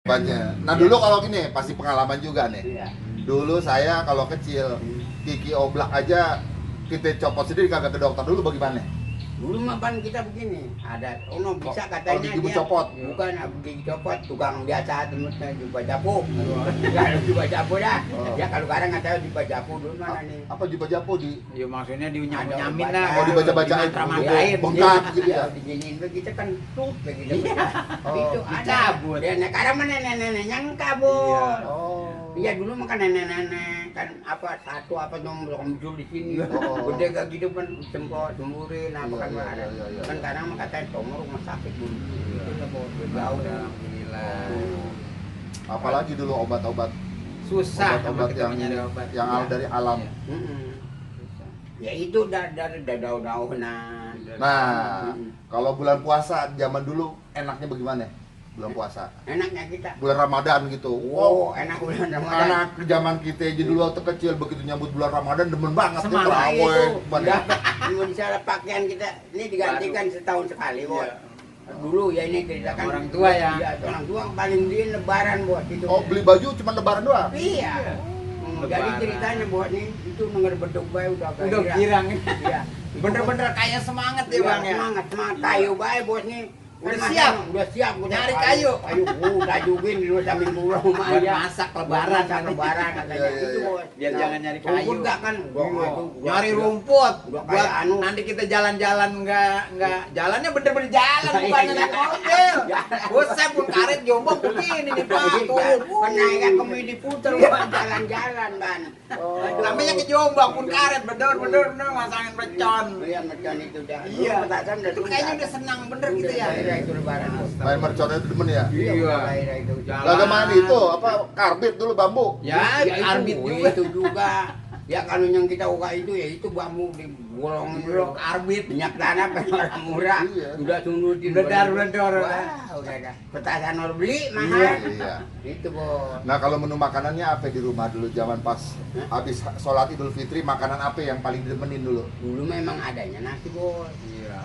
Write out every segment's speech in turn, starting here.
Banyak. Nah dulu kalau gini pasti pengalaman juga nih. Iya. Dulu saya kalau kecil gigi oblak aja kita copot sendiri kagak ke dokter dulu bagaimana? Dulu mah kan kita begini, ada ono bisa katanya gigi copot? bukan gigi copot, tukang biasa temennya jumpa japu. Kalau jumpa japu dah. Ya kalau sekarang nggak tahu jumpa japu dulu mana nih. Apa jumpa japu di? Ya maksudnya Nyamin lah. Oh dibaca-bacain Mantra-mantrain. bengkak gitu ya. Diginiin begitu kan tuh begitu. Oh, Itu dicabut. ada. Ya sekarang mana nenek-nenek nyangka, Bos. Oh. Iya dulu mah kan nenek-nenek kan apa satu apa dong belum muncul di sini. Oh. Gede gak gitu kan semburin apa kan Iya, ada. iya, iya. Kan kadang mah katanya tomor rumah sakit dulu. Itu ya Bos, jauh dah. Apalagi dulu obat-obat Susah obat-obat kita mencari obat. yang dari alam. Ya itu dari daun-daunan. Nah, kalau bulan puasa zaman dulu enaknya bagaimana? Bulan puasa. Enaknya kita. Bulan Ramadan gitu. Oh, enak bulan Ramadan. Anak zaman kita aja dulu waktu kecil begitu nyambut bulan Ramadan demen banget tuh Semangat terawih. Belum salah pakaian kita ini digantikan setahun sekali, Bos. Dulu ya ini ceritakan Orang tua ya. Iya, orang tua paling di lebaran, Bos itu. Oh, beli baju cuma lebaran doang. Iya. Jadi Lebaran. ceritanya buat nih itu denger beduk bae udah girang. Iya. Bener-bener kayak semangat ya Iya, Bang ya. semangat kayu bae bos nih. Udah Mas, siap? Udah siap udah Nyari kayu? Kayu udah jugin dulu sambil pulang rumah Buat ya. masak lebaran Masak kan. lebaran katanya Iya, iya, itu iya. bos. Biar jangan nyari kayu. Rumput enggak kan? Nyari rumput Udah buat kayak anu. nanti kita jalan-jalan nggak jalannya bener-bener jalan Iya, bukan iya. naik mobil. Bosnya pun karet jombang begini nih Pak turun. Penaikkan kami diputer buat jalan-jalan ban. Namanya ke Jombang pun karet bener-bener masangin pecon. Iya mercon itu dah. Iya. Petasan udah Itu kayaknya udah senang bener gitu ya. Daerah itu lebaran. Main merconnya itu demen ya. Iya. Iya. Daerah itu. Kagak main itu apa karbit dulu bambu. Ya, karbit juga. Itu juga. Ya kalau yang kita uka itu ya itu bambu digolong dulu Karbit. minyak tanah orang murah. Iya. Udah tundutin. Bledar-bledar. Wah, udah dah. Petasan orang beli mahal. Iya. Itu bos. Nah kalau menu makanannya apa di rumah dulu zaman pas habis sholat Idul Fitri makanan apa yang paling didemenin dulu? Dulu memang adanya nasi bos. Iya.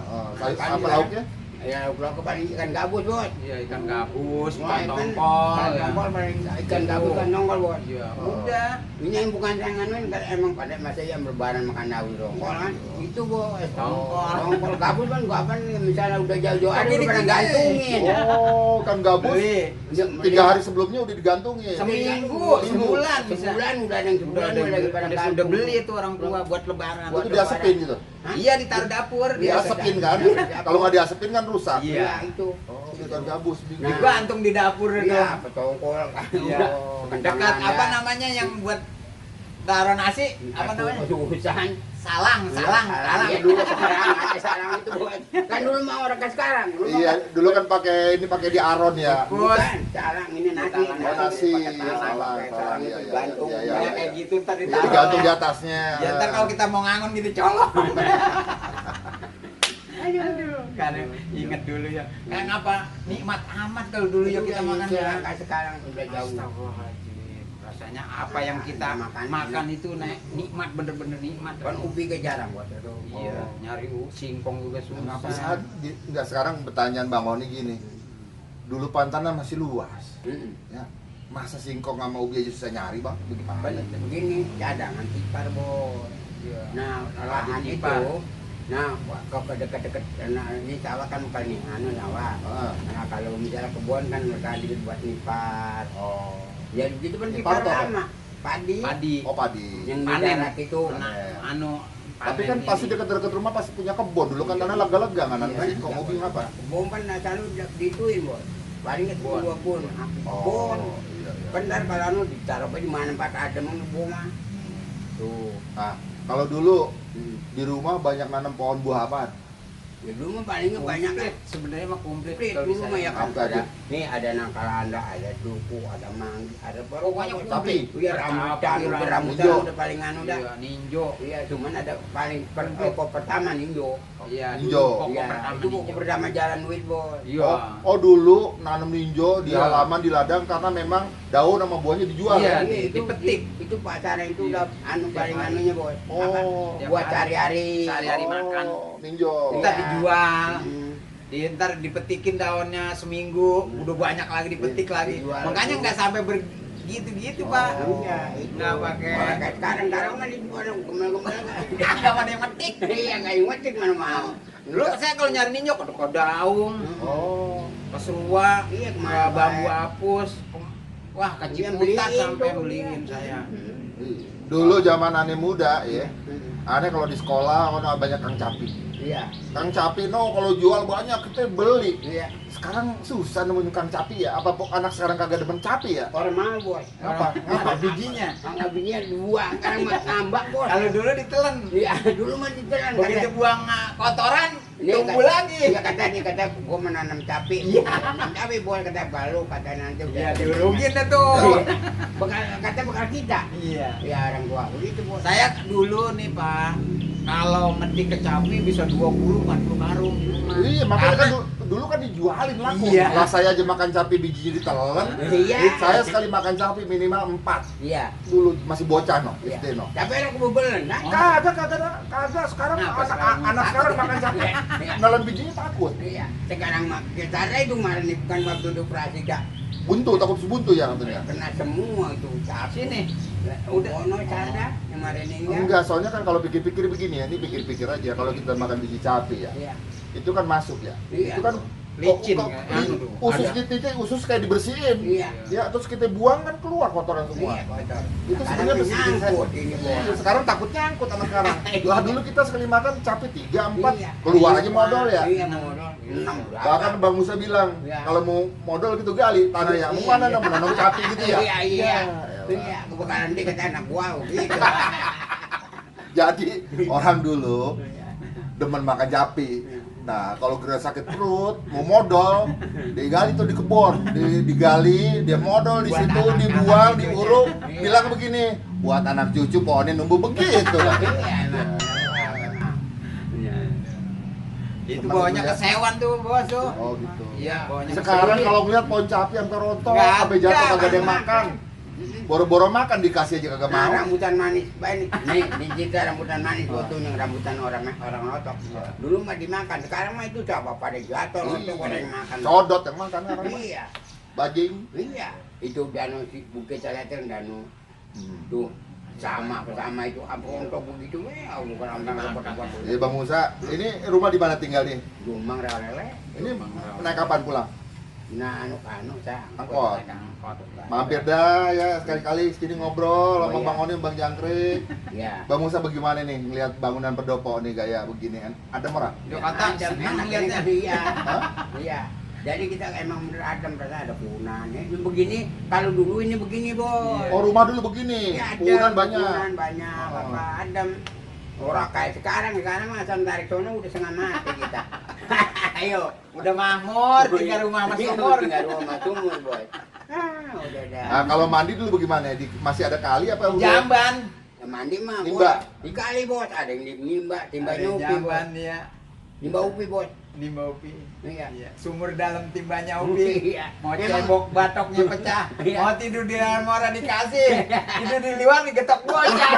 Apa lauknya? Ya lauk paling ikan gabus bos. Iya, ikan gabus, Wah, ikan ikan tongkol. Ikan ya. tongkol paling ikan gabus kan nongol bos. Iya, Oh. udah. Ini yang bukan janganin kan emang pada masa yang berbaran makan daun tongkol kan. Itu bos. Tongkol. Tongkol gabus kan gua apa misalnya udah jauh-jauh ada Tapi udah pada digede. gantungin. Oh, kan gabus. Beli. 3 hari sebelumnya udah digantungin. Seminggu, sebulan bisa. Sebulan udah ada yang sebulan udah lagi pada Udah gantung. beli itu orang tua buat lebaran. Buat Itu diasepin gitu. Hah? Iya, ditaruh dapur. Diasepin kan? Kalau nggak diasepin kan rusak. Iya. Itu. Oh, ikan gabus. Nah. Digantung di dapur itu. Iya, petongkol kan. Iya. Dekat apa namanya yang buat taruh nasi? Apa namanya? Urusan. Salang. Ya dulu sekarang ada sarang itu buat. Kan dulu mah orang ke sekarang. Dulu mah Iya, dulu kan pakai di aron ya. bukan sarang ini nasi. Oh, nasi. Pakai Iya, salah, pakai salah. itu Iya, iya, gantung. iya, iya. Ya kayak gitu ntar Jadi ditaruh. digantung di atasnya. Ya ntar kalau kita mau ngangon gitu colok. Karena inget dulu ya. Kayak ngapa nikmat amat kalau dulu ya kita makan ya. Sekarang udah jauh. Astagfirullahaladzim. Rasanya apa yang kita Makan. makan itu nikmat bener-bener nikmat. Kan ubi ke jarang buat itu. Iya, nyari singkong juga Ngapa susah. saat nggak sekarang pertanyaan Bang Oni gini. Dulu pantanan masih luas. Ya. Masa singkong sama ubi aja susah nyari, Bang? Bagaimana? Begini cadangan tipar bos. Iya. Nah lahan itu, tipar. nah ke dekat-dekat, nah ini sawah kan bukan nih, anu sawah. Ah. Nah kalau misalnya kebun kan mereka dibuat nipar. Oh. Ya begitu kan Nipar nipar tuh apa? lama. Padi. Padi. Oh, padi. Yang di Panen. darat itu. Nah, anu Tapi panen kan pasti ini. dekat-dekat rumah pasti punya kebun. Dulu kan tanah lega-lega kan nanam Iya, singkong ubi apa? Kebun kan nah, selalu dituin bos. Paling itu Kebun. dua pun. Kebun. Oh, iya, iya. Benar kalau anu ditaruh apa di mana Pak ada mau bunga. Tuh. Nah, kalau dulu Hmm. di rumah banyak nanam pohon buah apa? Ya dulu mah palingnya banyak kan. Sebenarnya mah komplit. Komplit kalau dulu bisa mah ya kan Apa ada. aja? Nih ada nangkalanda, ada duku, ada manggi, ada Pokoknya Tapi iya rambutan, Tapi rambutan hijau. udah paling anu dah. Iya, ninjo. Iya, cuman ada paling pokok pertama ninjo. Iya, Ninjo. pokok Iya, pertama itu pokok ninjo. pertama jalan duit bos. Iya. Oh, dulu nanam ninjo di Iya. halaman di ladang karena memang daun sama buahnya dijual. Iya. kan? dipetik. Itu pasaran itu Iya. udah anu paling Tiap hari. anunya bos. Oh. Buat sehari-hari. Sehari-hari makan. Ninjo. Kita Iya. dijual. Hmm. Ntar dipetikin daunnya seminggu, udah banyak lagi dipetik lagi. Makanya nggak sampai begitu-gitu Pak. Iya, Nggak pakai. Kayak sekarang mah dijual gemel-gemel. Nggak ada yang metik. Iya, nggak yang metik mana mau. Dulu saya kalau nyari ninjo ke daun, Oh. ke serua, Iya, ke kemana bambu baik. apus. Wah, ke Iya, Ciputat beliin sampai tuh, beliin iya. saya. Dulu zaman aneh muda ya. Aneh kalau di sekolah kan banyak Kang Capi. Iya, Kang Capi no kalau jual banyak kita beli. iya. Sekarang susah nemuin Kang Capi ya. Apa anak sekarang kagak demen Capi ya? Orang mau bos. Apa? Apa bijinya? Nggak bijinya dibuang, sekarang mah ngambak bos. Kalau dulu ditelen. Iya, dulu mah ditelan. Begitu buang kotoran, Ini tumbuh lagi. Iya kata gua menanam cabai. Iya. Menanam cabai boleh kata balu kata nanti Iya, diurungin dah tuh. bekal kita. Iya. Ya orang gua begitu bos. Saya dulu nih Pak, kalau metik kecapi bisa 20-40 karung di rumah. Iya, makanya kan Karena- dulu kan dijualin laku. Iya. Lah saya aja makan capi bijinya ditelen. Iya. Saya sekali makan capi minimal 4. Iya. Dulu masih bocah no, Iya. SD no. Cabai orang kebobolan. Nah, Kagak sekarang Kenapa sekarang? anak sekarang makan capi. Iya. Nelen bijinya takut. iya. Sekarang mah kita itu malah nih bukan waktu operasi dah. Buntu, takut buntu ya katanya. Kena semua itu cabai. Sini. Udah ono cara kemarin ini. Enggak, soalnya kan kalau pikir-pikir begini ya, ini pikir-pikir aja kalau kita makan biji capi ya. Iya. Itu kan masuk ya. Iya. Itu kan Licin, kok- kan? usus Ada. kita usus kayak dibersihin. Iya. Ya, terus kita buang kan keluar kotoran semua. Iya, kotor. Itu sebenarnya bersihin saya. nyangkut ini bos. Sekarang takut nyangkut sama sekarang. Lah dulu kita sekali makan capi 3, 4, Iya. keluar aja modal ya. Iya, modal. 6 berapa? Bahkan Bang Musa bilang, Iya. kalau mau modal gitu gali tanah ya. Mau mana dong menanam capi gitu ya. Iya, iya. Ya, Iya, kebakaran dia kata anak gua gitu. Jadi orang dulu demen makan capi. Nah, kalau kena sakit perut, mau modal, digali tuh di kebun, digali, dia modal di Buat situ, anak-anak dibuang, cucu. diuruk, Iya. bilang begini, buat anak cucu pohonnya numbuh begitu lah. Iya, nah. Itu Teman bawanya muda. kesewan tuh bos tuh. Oh gitu. Iya, bawanya Sekarang kesewan. kalau ngeliat pohon capi sampai rontok, Nggak sampai jatuh ada, kagak ada yang nggak makan. Boro-boro makan dikasih aja kagak Nah, mau. rambutan manis banyak. Nih, di kita rambutan manis tuh yang rambutan orang rotok. Dulu mah dimakan, sekarang mah itu coba pada jatuh rotok orang yang makan. Codot yang makan sekarang mah. Iya, Bajing. iya. Itu danu si bukit saya itu danu. Tuh sama itu apa untuk begitu ya bukan orang tempat-tempat Iya Bang Musa, ini rumah di mana tinggal nih? Jumang lele. Ini naik kapan pulang? Nah, anu saya. Angkot. Mampir dah ya sekali-kali sini ngobrol sama Oh, iya. Bang Oni, Bang Jangkrik. Iya. Bang Musa bagaimana nih ngelihat bangunan pendopo nih gaya begini kan? Ada orang? Dia kata senang liatnya. Iya. Hah? Iya. Jadi kita emang bener adem rasa ada punannya. Ini begini, kalau dulu ini begini, Bos. Oh rumah dulu begini, Iya, ada punan banyak. punan banyak, Oh. apa adem. Orang kayak sekarang mah asal tarik sono udah setengah mati kita. Ayo, Udah makmur, tinggal rumah sama sumur. Tinggal rumah sama sumur, Bos. Udah ada. Nah kalau mandi dulu bagaimana? Masih ada kali apa udah? Jamban. Ya, mandi mah, Nimba. Bos. Dikali, Bos. Ada yang nimba, timbanya Ada upi, Bos. jamban ya. Nimba upi, Bos. Nimba upi. Iya. Iya. Sumur dalam timbanya upi. Iya. Mau Emang- cebok batoknya pecah. Iya. Mau tidur di dalam orang dikasih. Tidur di luar digetok bocah.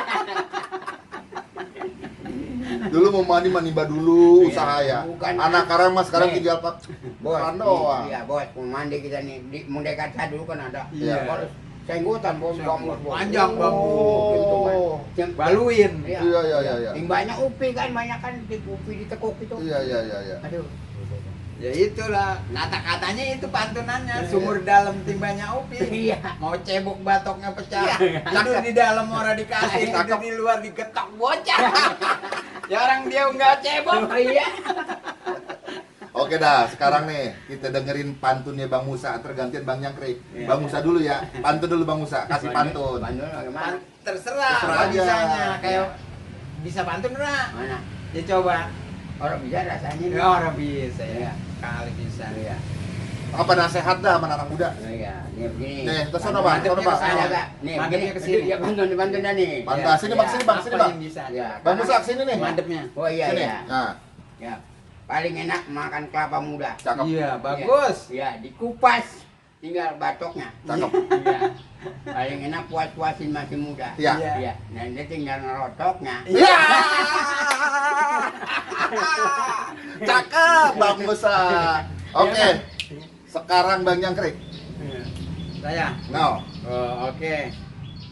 Dulu mau mandi manimba dulu Iya, usaha ya. bukan. Anak sekarang mas sekarang Nih. tinggal pak Bos, peran doang. iya bos, mau mandi kita nih, di Mundai Kaca dulu kan ada. Iya. Harus senggotan bos, bambu bos. Panjang bambu. Gitu kan. Yang Baluin. Iya. Iya. Timbanya upi kan, banyak kan di upi ditekuk itu. Iya. Aduh. Ya itulah kata-katanya itu pantunannya. Iya. Sumur dalam timbanya upi. Iya. Mau cebok batoknya pecah. Iya. Tidur di dalam orang dikasih. Cakep. Tidur di luar digetok bocah. Ya orang dia nggak cebok. Iya. Oke dah, sekarang nih kita dengerin pantunnya Bang Musa, tergantian Bang Nyangkrik. Iya. Bang Musa dulu ya, pantun dulu Bang Musa, kasih pantun. Pantun bagaimana? Terserah, Terserah aja. bisanya. Kayak bisa pantun nggak? Mana? Ya coba. Orang bisa rasanya. Ya orang bisa ya. Iya. Kali bisa. Iya. Apa nasihat dah sama anak muda? Iya, nih begini. Nih, terus sono, Bang, sono, Bang. Ada enggak? Nih, Mandepnya begini. ke sini. Ya pantun dah nih. Pantun, Ya, sini ya. Bang, sini Bang, sini Apa Bang. yang bisa? Ya. Bang Musa sini nih. Mandepnya. Oh iya Sini. iya. Nah, Ya. Paling enak makan kelapa muda. cakep. Iya, bagus. Ya, dikupas tinggal batoknya. Cakep. Iya. Paling enak puas-puasin masih muda. Iya. Iya. Nanti tinggal ngerotoknya. Iya. Cakep Bang Musa. Oke. Sekarang Bang Jangkrik. Saya. Now. Oh, oke.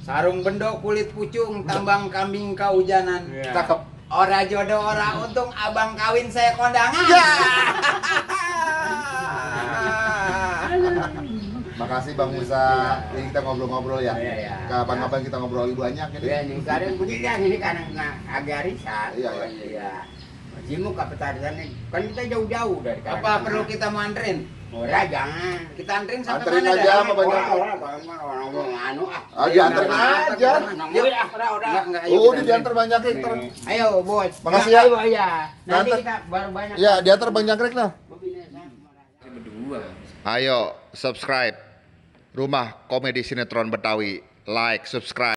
Sarung bendo kulit pucung, tambang kambing kaujanan. Cakep. Ora jodoh ora untung, abang kawin saya kondangan. Ya. Makasih Bang Musa. Ini kita ngobrol-ngobrol ya. Iya. Kapan-kapan kita ngobrol banyak ini. Ya, ini kadang begini ini karena agak risau. Iya. Jimu ke petarisan kan kita jauh-jauh dari Karang. Apa perlu kita mau anterin? Ora jangan. Kita anterin sampai Anterin mana aja dah? apa banyak. Orang ngomong anu ah. Ah, dianterin aja. Yuk, udah. Enggak, Oh, udah diantar Bang Jangkrik. Ayo, Bos. Makasih ya. Iya. Nanti Nanti- kita baru banyak. Ya, diantar Bang Jangkrik lah. Berdua. Ayo, subscribe Rumah Komedi Sinetron Betawi. Like, subscribe.